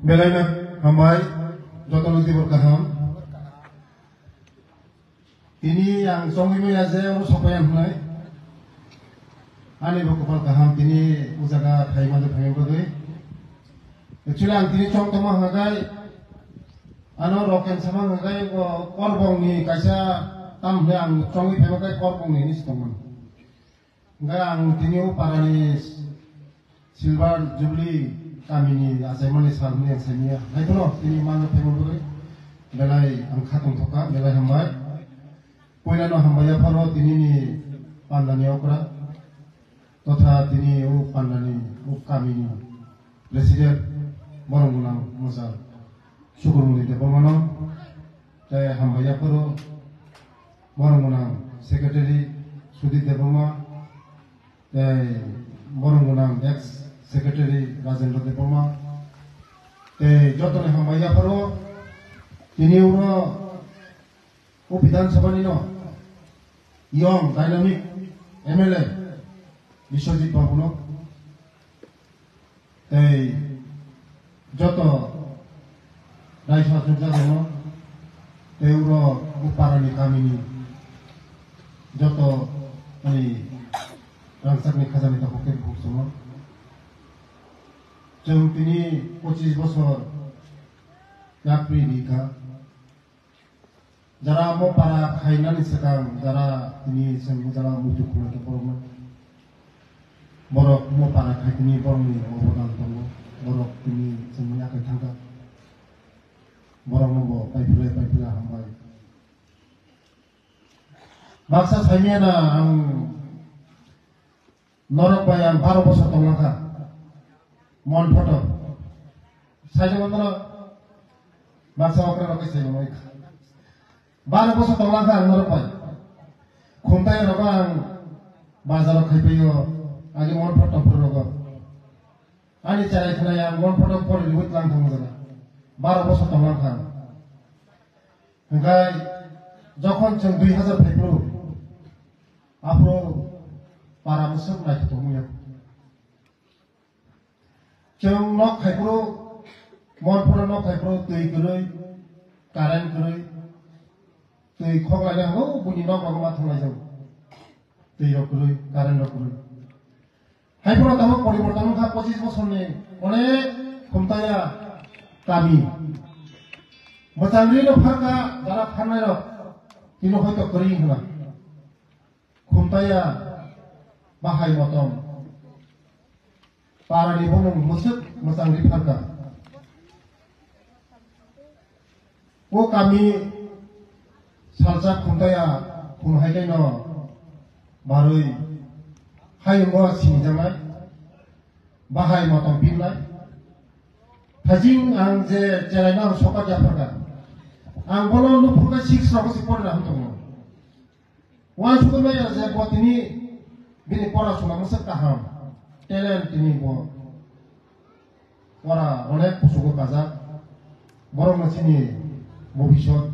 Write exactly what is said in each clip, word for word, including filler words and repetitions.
Belaino hambai, jotono tibor kaham. Tini ang chongwi maya je oro sopaiya hwnwi. Ani bo kopal kaham tini o jaga phaima de phaima bagwi. Actually ang tini chong tongma hwnkhe ano roken sama hwnkhe o korbongni kaisa tam hwnwi ang chongwi phaima khe korbongni hinwi se tongmani. Hwnkhe ang tini o parani Silver Jubilee kamini achaimani sal hwnwi ang saimanya. Haiphano tini mano phaima bagwi belai ang kha tongthokha, belai hambai. Puilano hambai yapharo tinini pandani okra totha tini o pandani o kamini president borok gwnang mwchang Sukurmuni Debbarmano tei hambai yapharo borok gwnang secretary Sudip Debbarma tei borok gwnang ex secretary Rajendra Debbarma tei jotoni hambai yapharo tini oro o Bidhan Sabha ni no young dynamic M L A Biswajit Babu no tei joto raisa sujak no tei uro o parani kamini joto ani rangchakni khajani tabuk khe bukhuk chwng no. Chwng tini pochis bosor yapri ri kha. Jara mo para khainani swkang, jara tini chwng jara muitu khulai khe borokno, borok mo para khai tini borokni obodan tongo, borok tini chwngni yakhai thangkha, borokno bo paiphlai paiphlai hambai. Baksa saimiyana ang Norok bai ang baro bosor tonglang kha. Mon photo. Sai tongma norok. Baksa okra rok sai tongma. Baro bosor tonglang kha ang norok bai. Khumtai rok ang bazar rok khai paio. Agi mon photo phuru rok. Ani chai khna yang mon photo por liwit lang thang jana. Baro bosor tonglang kha. Hingkai jokhon chwng dui hazar phaiphuru. Aphuru para mwswk naithotok wngya. Chwng nok khaiphuru, Monpura nok khaiphuru twi kwrwi, current kwrwi, twi khoklaina hwngo buini nok rok ma thanglaijak. Twi rok kwrwi, current rok kwrwi. Haiphuru tamo poriborton wngkha pochis bosorni onek khumtaya kami. Mwchangri no pharkha jara pharnai rok tino hoito kwrwi wngkha. Khumtaya bahai motom. Parani bumung mwswk mwchang ri pharkha. O kami salsa khumtaya khum hai kaino barwi hayungo sinijaknai. Bahai motom pinnai. Thajing ang je chelaino ang sokat yapharkha. Ang bono nuphurkha six rok se porina hwn tongo. Uansukgwi maya je bo tini bini pora suna mwswk kaham, talent tini bo pora onek kuchugo kajak. Borokno chini bobisot,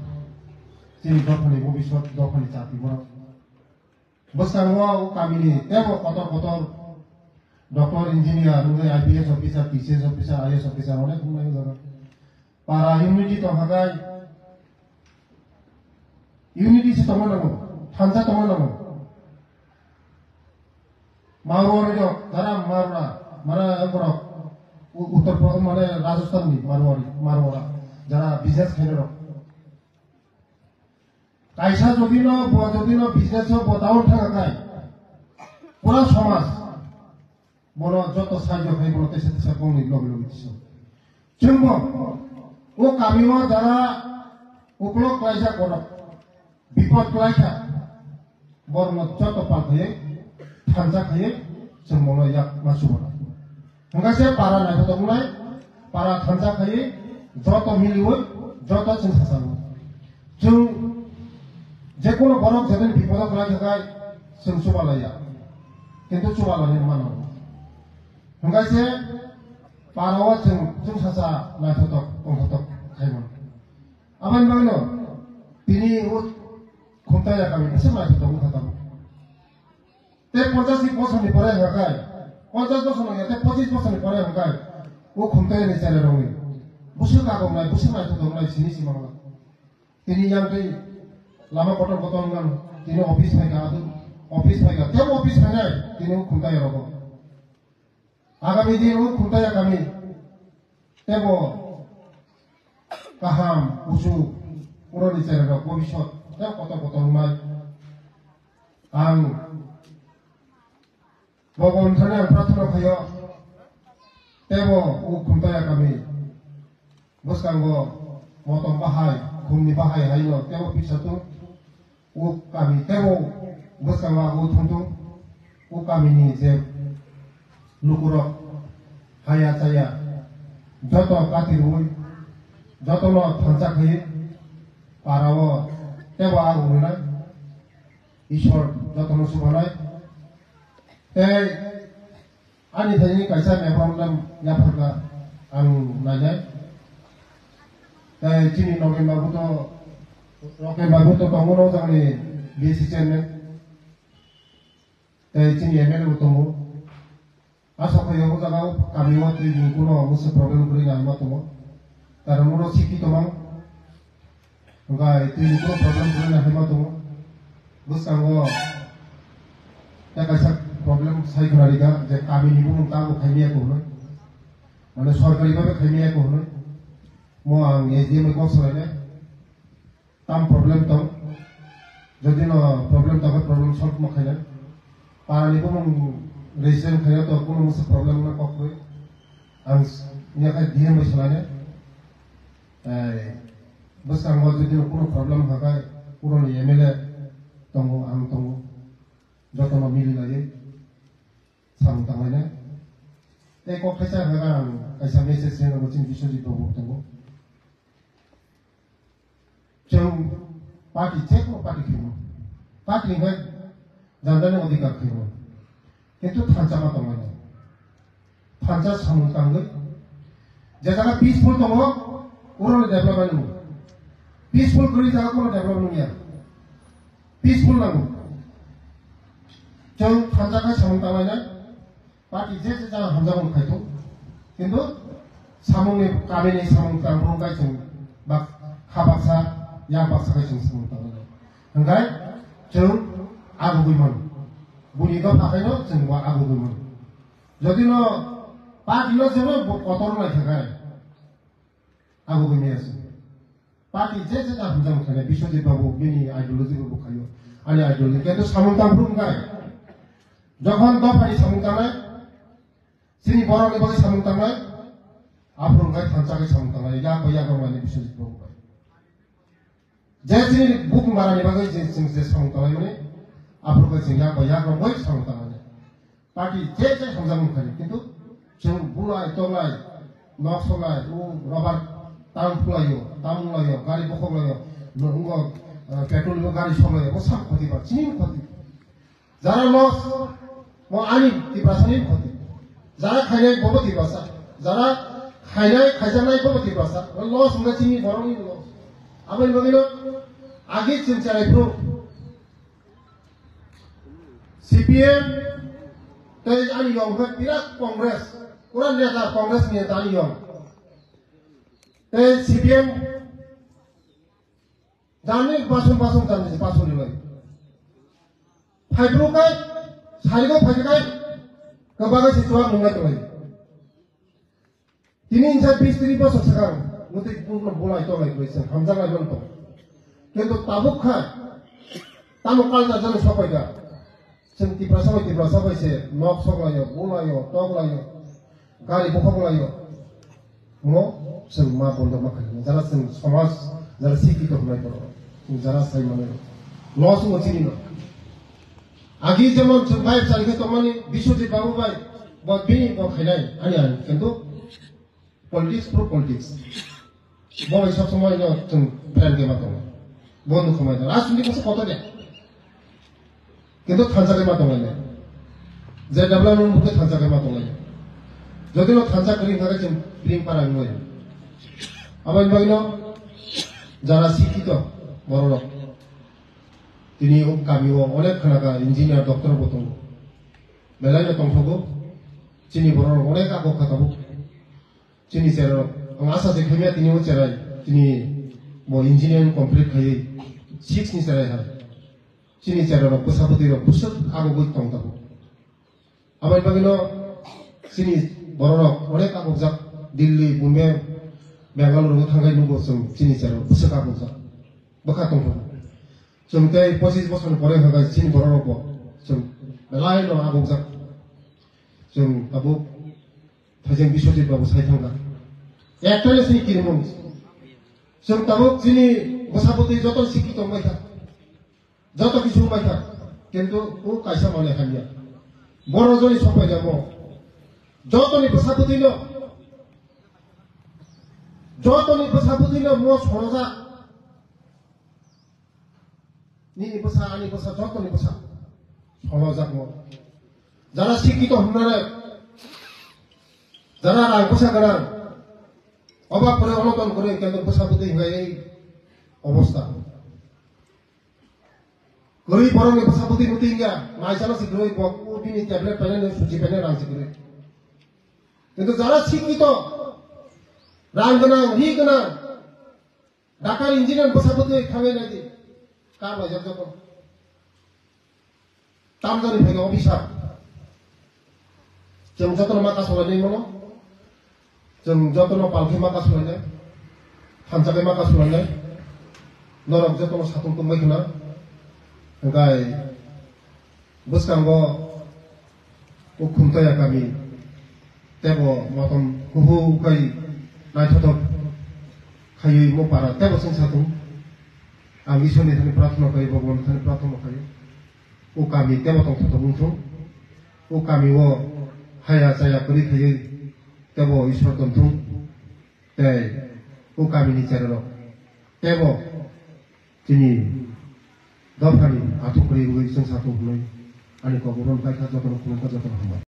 chini dophani bobisot, dophani chati borok. Bwskango o kamini teibo kotor kotor doctor, engineer, wngwi I P S officer, T C S officer, I A S officer onek wngmani jaga. Para unity tongkha khe, unity se tongma nango, thansa tongma nango. Marwari rok, jara Marwara, mane borok, U-, Uttar Pradesh, mane Rajasthan ni Marwari, Marwara, jara business khainai rok. Kaisa jodi no, bo jodi no business o bo down thanga khai, pura somaj, bono joto sahajyo khai, bono tesa tesa kongni logi logi tiso. Chwngbo o kami o jara uklok klaijak borok, bipod klaikha, borokno joto pal khaiwi, thansa khaiwi, chwng bono yak ma chubago. Hwnkhe se para naithotok wngnai, para thansa khaiwi, joto miliwi, joto chwng sasago. Chwng jekono borok jotoni bipodo kwlai kha khai chwng chubalaiya, kintu chubalainani mano. Hwnkhe se para o chwng, chwng sasa naithotok tongthotok khaimano. Aboni bagwino tini o khumtaya kami aswk naithotok wngkha tabuk. Tei ponchash ni bosor ni pore hwnkhe, ponchash bosor nangya tei pochis bosor ni pore hwnkhe, o khumtaya ni chera rokni Bwswk kagongnai, bwswk naithothoknai sini si mangla. Tini yang tei lama kotor kotor wngmano. Tini office phaikha, adu office phaikha. Tebo office phainai, tini khumtai rogo. Agami din o khumtai kami. Tebo kaham, kuchuk, uroni chererok, bobisot, tebo kotor kotor wngnai. Ang Bhagwan thani ang prarthana khaio, tebo o khumtai kami bwskango motom bahai, khumni bahai haino tebo pisatung, o kami tebo bwskango abo thangtung, o kamini je lukurok haya chaya joto katirwi jotono thansa khawi parao tebo ang wngnai. Ishwar jotono subanai. Tei ani thaini kaisa memorandum yapharkha ang nainai. Tei chini Nogen babu to, Nogen babu to tongo no jagani B C chairman. Tei chini M L A bo tongo. Asa khaio o jaga o kami o twi ni kuno musu problem kwrwi nai ma tongo. Karon oro sikhi tongmang. Hwnkhe twi ni kuno problem kwrwi nai ma tongo. Bwskango tei kaisa problem sai khwna rikha je kami ni bumung tamo khaimya ko hwnwi. Mane sorkari bhabe khaimya ko hwnwi. Mo ang S D M bai kok salainai. Tam problem tong. Jodi no problem tong, problem solve ma khainai. Parani bumung resident khaina to kuno musu problem no kok koi. Ang s-, ya khai D M bai salane. Ai, bwskango jodi no kuno problem hakai, kuno ni M L A tongo, ang tongo. Joto no mili laiwi samung tanglainai. Tei kok khaisa haga ang kaisa message se no chini Biswajit babu tongo. Chwng party, je kono party khaimo. Party hwnkhe jandani odhikar khaimo. Kintu thansa ma tongmani. Thansa samung tangwi. Je jaga peaceful tongo, oro development nung. Peaceful kwrwi jaga kono development nung ya. Peaceful nango. Chwng thansa khe samung tanglainai. Party je je jaga hamjakmung khaithung, kintu samungni, kamini samung tangphuru wngkha chwng bak-, kha baksa, yak baksa khe chwng samung tanglainai. Hwnkhe chwng agugwi mano. Buni dopha khaino chwng bo agugwi mano. Jodi no party no chwngno bo kotor naikha khe, Abo khe mia se. Party je je ta hamjak khainai, Biswajit babu bini ideology bo khaio. Ani ideology khe to samung tang phuru wngkha. Jokhon dophani samung tangnai, chini borokni bagwi samung tangnai, aphuru wngkha thansa khe samung tangnai, yak bai yak rwmani Biswajit babu bai. Je chini bukumarani bagwi je chwng je samung tanglaimani, aphuru khe chwng yak bai yak rwmwi samung tangnai. Party je je hamjak wngkha, kintu chwng bulai tonglai, nok soklai, o rubber tam phulaio, tam wnglaio, gari bokhok laio, no-, wngo, eh, petrol bo gari soklaio, bo sak khoti ba, chini khoti. Jara loss, mo ani Tiprasani khoti. Jara khainai bobo Tiprasa, jara khainai khaijaknai bobo Tiprasa, loss wngkha chini borokni loss. Aboni bagwino agi chwng cherai phuru. C P M tei ani yong khe birat Congress, pura neta Congress ni neta ani yong. Tei C P M jani basung basung jani basung rilai. Phaibruk kai, sarigo phaibruk kai, kwbangma se chuwak nungnai tonglai. Tini hwnsa bis tris bosor swkang, mwtwi bukno bulai tonglai kwrwi chwng hamjaklai mano tong. Kintu tabuk kha, tamo culture jani sopaikha. Chwng Tiprasa bai Tiprasa bai se nok soklaio, bulaio, toklaio, gari bokhok laio. Mo chwng ma bondo ma khainai. Jara chwng somaj, jara sikito hwnai borok, chwng jara sai manai. Loss wngmo chini no. Agi jemon chwng bai chari khe tongmani Biswajit babu bai, bo bini bo khainai, ani ani, kintu politics, pro politics. Bo bai sob somoi no chwng friend khe ma tongo. Bo nukho mai tongo. Rajniti kaisa kotor ya. Kintu thansa khe ma tongo ne. Je development bukhe thansa khe ma tongo ne. Jodi no thansa kwrwi hwnka khe chwng bring para nungwi. Aboni bagwi no jara sikito borok rok. Tini o kami o onek khana ka engineer doctor bo tongo. Belai no tongthogo. Chini borok rok onek abo kha tabuk. Chini cherok Ang asa se khaimya tini o cherai, tini bo engineering complete khaiwi six ni cherai hai. Chini cherai rok bwsa bwtwi rok bwswk abo bwi tong tongo. Aboni bagwino chini bororok onek abukjak, Delhi, Bombay, Bangalore o thangwi nugo chwng chini cherok bwswk abukjak. Bwkha tongkha. Chwng tei pochis bosorni pore hwnkhai chini bororokbo chwng belaino abukjak. Chwng tabuk Thaijeng Biswajit babu sai thangkha. Ektaino sini kirimung. Chwng tabuk chini bwsa bwtwi joto sikki tongbaikha. Joto kisu wngbaikha, kintu o kaisa manwi hamya. Boro joni sokpaijamo. Jotoni bwsa bwtwino, jotoni bwsa bwtwino mo sorojak. Nini bwsa, ani bwsa, jotoni bwsa sorojak mo. Jara sikki to hwnmare, jara rang bwsa gwnang, oba pore onoton kwrwi, kintu bwsa bwtwi hwnkhai ei obostha. Kwrwi borokni bwsa bwtwi mwtwi wngya, naisano se kwrwi bo o bini tablet painani, suji painani rang se kwrwi. Kintu jara sikki to, rang gwnang, ri gwnang, dakar engineer bwsa bwtwi thangwi naidi, kar laijak joto. Tamjani phaikha officer. Chwng jotono ma kasulainai mano. Chwng jotono palkhe ma kasulainai. Thansa khe ma kasulainai. Norok jotono satung tongbai khna. Hwnkhe bwskango o Khumtaya kami tebo motom huhu khai naithothok khaiwi mo para tebo chwng satung. Ang Iswrni thani prarthana khaio, Bhagwanni thani prarthana khaio. O kami tebo tongthothok wngthung. O kami o haya chaya kwrwi khaiwi tebo Iswr tongthung. Tei o kamini chererok tebo chini dophani athuk kwrwi wngwi chwng satung hwnwi ani kok bono paikha, jotono khulumkha, jotono hambai.